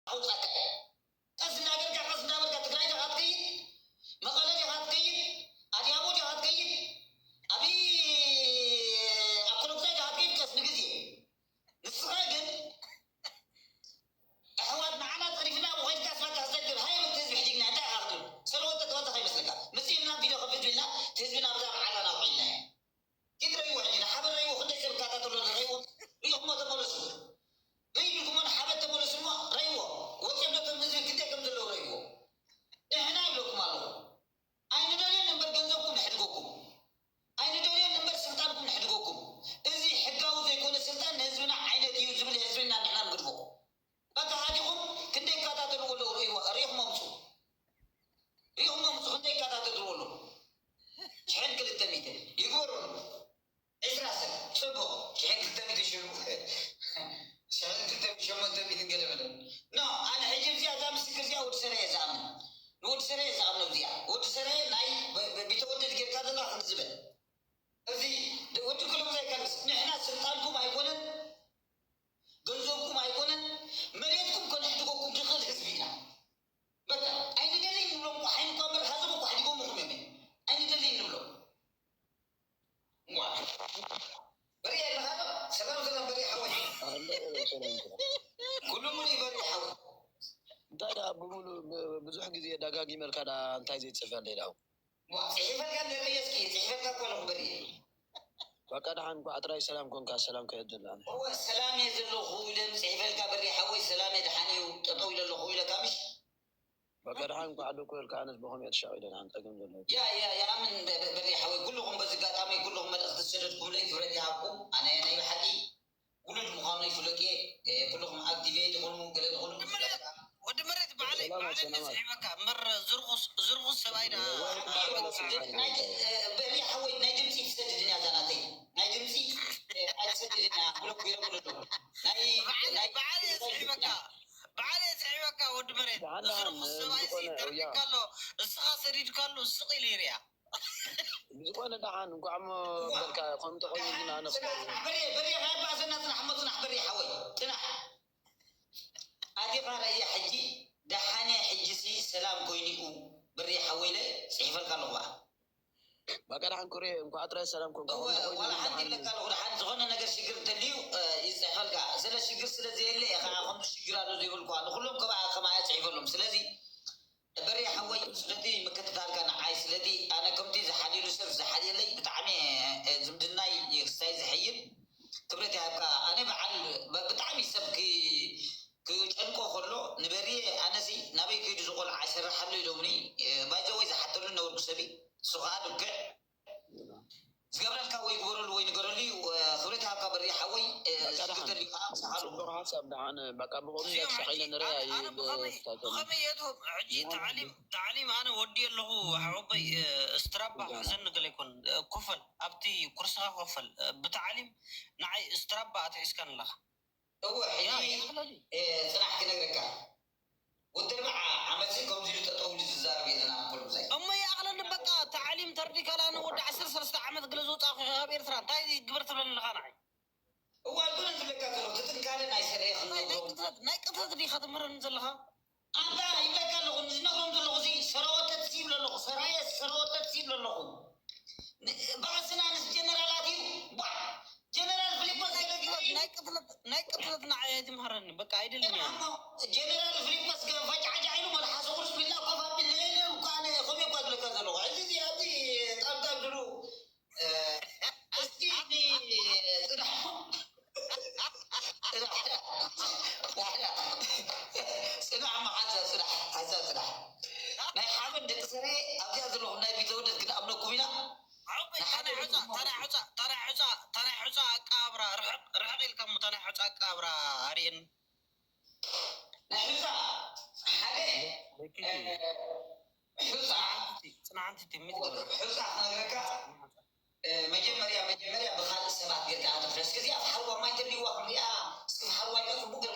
ኣውጻካ። ቀስ እናበልካ፣ ቀስ እናበልካ ትግራይ ዲኻ ትከይድ? መቐለ ዲኻ ትከይድ? ኣድያቦ ዲኻ ትከይድ? ኣብይ ኣኮሎጉዛይ ዲኻ ትከይድ? ቀስ ብግዜ። ንስኻ ግን ኣሕዋት ንዓና ጸሪፍና ብኾይድካ ስማካ ክሰግር ሃይ በል ህዝቢ ሕጂግና እንታይ ኢኻ ክትብል? ሰለወት ተተዋታ ከይመስለካ። ምስ ኢልና ቪድዮ ከፍት ኢልና ህዝብና ብዛ መዓላ ናውዒልና። ኪድ ረይዎ ሕጂ ንሓበን ረይዎ ክንደይ ሰብ ይከታተሎ ረይዎ ሪኹሞ ተመለሱ። ሪድኩሞ ንሓበን ተመለሱ እሞ ረይዎ። ወፂኦም ነቶም ህዝቢ ክንደይ ከም ዘለዉ ረይዎ። ንሕና ይብለኩም ኣለኹ። ኣይንደልዮን እምበር ገንዘብኩም ንሕድገኩም። ኣይንደልዮን እምበር ስልጣንኩም ንሕድገኩም። እዚ ሕጋዊ ዘይኮነ ስልጣን ንህዝብና ዓይነት እዩ ዝብል ህዝብና ንሕና ንግድፎ። በቃ ሃዲኹም ክንደይ ይከታተልዎ ኣለዉ ርእይዎ ሪኹም ኣምፁ። ሪኹም ኣምፁ ክንደይ ይከታተልዎ ኣለዉ። ሽሕን ክልተ ሚእቲ ይግበሩ። ዕስራ ሰብ ጽቡቕ ሽሕን ክልተ ሚእቲ ሽሩ ሽሕን ክልተ ሚእቲ ሸሞንተ ሚእቲ ገለ በለ። ኖ ኣነ ሕጂ እዚኣ እዛ ምስክር እዚኣ ወዲ ሰረየ ዝኣምን ንወዲ ሰረየ ዝኣምኖ እዚኣ ወዲ ሰረየ ናይ ብ- ብ- ቢተወደድ ጌርካ ዘላ ክንዝበል እዚ ድ- ወዲ ክልሙ ዘይከልስ ንሕና ስልጣንኩም ኣይኮነን ገንዘብኩም ኣይኮነን መሬትኩም ከነሕድገኩም ንኽእል ህዝቢ ኢና። በቃ ኣይንደልን ንብሎም እኳ ሓይንኳ እምበር ሃዞም እኳ ሓዲጎምኹም እዮም ኣይንደልን ንብሎም። ዋ በሪ ኣለኻ ዶ? ሰላም ሰላም በሪ ሓወይ። ኣሎ ሰላም ሰላም። ኩሉ ሙሉ ይበሪ ሓወይ። እንታይ ደኣ ብምሉ ብ- ብዙሕ ግዜ ደጋጊመልካ ደኣ እንታይ ዘይትጽፈልካ ኢላ? ዋ ጽሒፈልካ ንርኢ እስኪ ጽሒፈልካ እኮ ኣለኹ በሪ። በቃ ደሓን እንኳዕ ጥራይ ሰላም ኮንካ ሰላም ከየድልና። እወ ሰላም እየ ዘለኹ ኢለ ጽሒፈልካ በሪ ሓወይ ሰላም እየ ደሓን እዩ ጠጠው ኢለ ኣለኹ ኢለካ ምሽ? በቃ ደሓን እንኳዕ ደኮ ኢልካ ኣነስ ብኸምኡ እየ ተሻቒለ ደሓን ጸገም ዘለዎ። ያ ያ ያ ምን በ- በ- በሪ ሓወይ ኩልኹም በዚ ኣጋጣሚ ኩልኹም መልእኽቲ ዝሰደድኩምለይ ክብረት ይሃብኩም ኣነ ናይ ብሓቂ ውሉድ ምዃኑ ይፍለጥ እየ እ፣ ኩልኹም ኣክቲቬት ይኹኑ ገለ ትኹኑ ወዲ መሬት ባዕለይ ሰላማት ባዕለይ ሰላማት። ዝስዕበካ እምበር ዝርኹስ ዝርኹስ ሰብኣይ ዳ ናይ እ፣ በሪ ሓወይ ናይ ድምፂ ትሰድድን እያ እዛ ናተይ ናይ ድምፂ እ፣ ኣይትሰድድን እያ ብሎክ ገይረኩ ኣለኹ ናይ ባዕለይ ናይ ባዕለይ ዝስዕበካ ባዕለይ ዝስዕበካ ወዲ መሬት ደሓን ደሓን፣ ዝርኹስ ሰብኣይ ሲ ዝኾነ፣ ያ። ተርዲካ ኣሎ እስኻ ሰዲድካ ኣሎ ስቕ ኢሉ ይርያ ብዝኾነ ደሓን እንኳዕ እሞ በልካ ከምኡ ተኾይኑ ግን ኣነ በሬ በሬ ካባ ዘና ጽናሕ እሞ ጽናሕ በሬ ሓወይ ጽናሕ ኣዴኻ ረእያ ሕጂ ደሓነ ሕጂ ሲ ሰላም ኮይኑኡ በሬ ሓወይ ኢለ ጽሒፈልካ ኣለኹ በኣ በቃ ደሓን ኩሬ እንኳዕ ጥራይ ሰላም ኮንካ እወ ከምኡ ተኾይኑ ዋላ ግን ሓንቲ ደሓን ይብለካ ኣለኹ ደሓን ዝኾነ ነገር ሽግር እንተልዩ እ፣ ይጽሕፈልካ ስለ ሽግር ስለ ዘየለ እየ ከዓ ከምዚ ሽግር ኣሎ ዘይበልኩ ንኩሎም ከማያ ጽሒፈሎም ስለዚ በሬ ሓወይ ስለቲ ምክትታልካ ንዓይ ስለቲ ኣነ ከምቲ ዝሓልየሉ ሰብ ዝሓልየለይ ብጣዕሚ ዝምድናይ ክስታይ ዝሕይል ክብረት ይሃብካ ኣነ በዓል ብጣዕሚ ሰብ ክጨንቆ ከሎ ንበርየ ኣነሲ ናበይ ከይዱ ዝቆልዓ ይሰራሓሉ ኢሎምኒ ባይዘወይ ዝሓተሉ ነበርኩ ሰብይ እሱ ከዓ ልክዕ ዝገብረልካ ወይ ግበረሉ ወይ ንገረሉ እዩ ክብረት ይሃብካ በሪ ሓወይ ሽግር ተልዩ ከዓ ምሳሓሉ ጽቡቅ ሓሳብ ደሓን በቃ ብኸምኡ እዚኦም ሕጂ ተሻቒለ ንሪኣ ኣነ ኣነ ብኸመይ ብኸመይ የትም ሕጂ ተዓሊም ተዓሊም ኣነ ወዲ ኣለኹ ሓወቦይ ስትራባ ሕዘኒ ገለ ይኮን ኮፈል ኣብቲ ኩርስኻ ኮፈል ብተዓሊም ንዓይ ስትራባ ኣትሒዝካን ኣለኻ እወ ሕጂ ጽናሕ ክነግረካ ወዲ ኣርብዓ ዓመት ሲ ከምዚ ኢሉ ጠጠው ኢሉ ዝዛረብ የለን ኣብ ኮሎምሳይ እሞ ይኣኽለኒ በቃ ተዓሊም ተርዲካል ኣነ ወዲ ዓሰርተ ሰለስተ ዓመት ገለ ዝወፃእኹ ካብ ኤርትራ እንታይ ግበር ትብለኒ ኣለኻ ንዓይ እዋ ኣይኮነን ዝብለካ ዘለኹ እቲ ጥንካረ ናይ ሰረየ ናይ ክንነግሮም ቅትለት ናይ ቅትለት ዲኻ ትምህረኒ ዘለኻ ኣንታ ይብለካ ኣለኹ ዝነግሮም ዘለኹ እዚ ሰረወተት ይብለ ኣለኹ ሰራየ ሰረወተት ይብለ ኣለኹ ባእስና ምስ ጀነራላት እዩ ባ ጀነራል ፊሊፖስ ገለግለ እዩ ናይ ቅትለት ናይ ቅትለት ንዓይ ኣይትምሃረኒ በቃ ኣይደልን እያ እሞ ጀነራል ፊሊፖስ ገ- ፈጫዕጫዕ ኢሉ መልሓሱ ቁርስ ቢላ ኮፍ ኣቢል ንእነ እኳ ኣነ ከምኡ እኳ ዝብለካ ዘለኹ ሕዚ እዚ ኣብዚ ጣብጣብ ዝብሉ እ፣ እስኪ ጽናሕ ጽናሕ እሞ ሓንሳብ ጽናሕ ሓንሳብ ጽናሕ ናይ ሓበን ደቂ ሰረ ኣብዚኣ ዘለኹም ናይ ቢተወደድ ክንኣምነኩም ኢና ሓወይ፣ ታናይ ሑጻ፣ ታናይ ሑጻ፣ ታናይ ሑጻ፣ ታናይ ሑጻ ኣቀባብራ ርሕቕ ርሕቕ ኢልካ እሞ ታናይ ሑጻ ኣቀባብራ ኣርእየኒ። ናይ ሑጻ ሓደ እ፣ ሑጻ ጽናዕንቲ ትምት ሑጻ ክነግረካ እ፣ መጀመርያ መጀመርያ ብኻልእ ሰባት ጌርካ ኣትፍረስ ግዜ ኣብ ሓርዋ ማይ ተድልይዋ ክንሪኣ እስኪ ሓርዋ ኢልካ ጽቡቅ ገይሩ